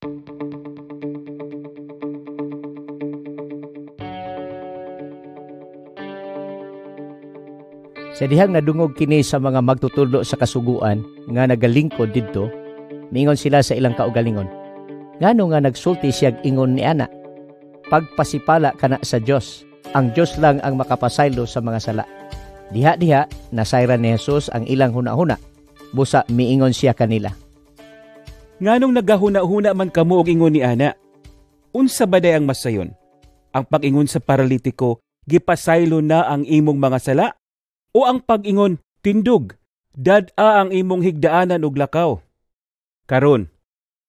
Sa dihang nadungog kini sa mga magtutudlo sa kasuguan nga nagalingkod didto, miingon sila sa ilang kaugalingon, "Ngano nga nagsulti siyag ingon ni ana? Pagpasipala kana sa Dios. Ang Dios lang ang makapasaylo sa mga sala." Diha-diha nasayran ni Jesus ang ilang hunahuna. Busa miingon siya kanila, "Nganong nagahuna-huna man kamo og ingon ni ana? Unsa ba day ang masayon? Ang pag-ingon sa paralitiko, 'Gipasaylo na ang imong mga sala'? O ang pag-ingon, 'Tindog, dad-a ang imong higdaanan og lakaw'? Karon,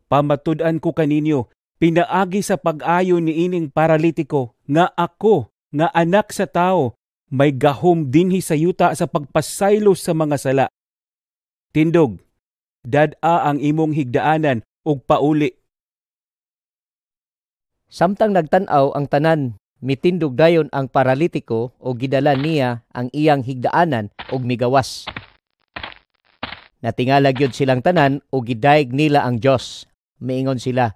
pamatud-an ko kaninyo, pinaagi sa pag-ayo niining paralitiko, nga ako, nga Anak sa Tawo, may gahom dinhi sa yuta sa pagpasaylo sa mga sala. Tindog, dad-a ang imong higdaanan ug pauli." Samtang nagtan-aw ang tanan, mitindog dayon ang paralitiko ug gidala niya ang iyang higdaanan ug migawas. Natingala gyud silang tanan ug gidayeg nila ang Dios. Miingon sila,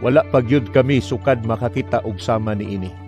"Wala pa gyud kami sukad makakita og sama niini."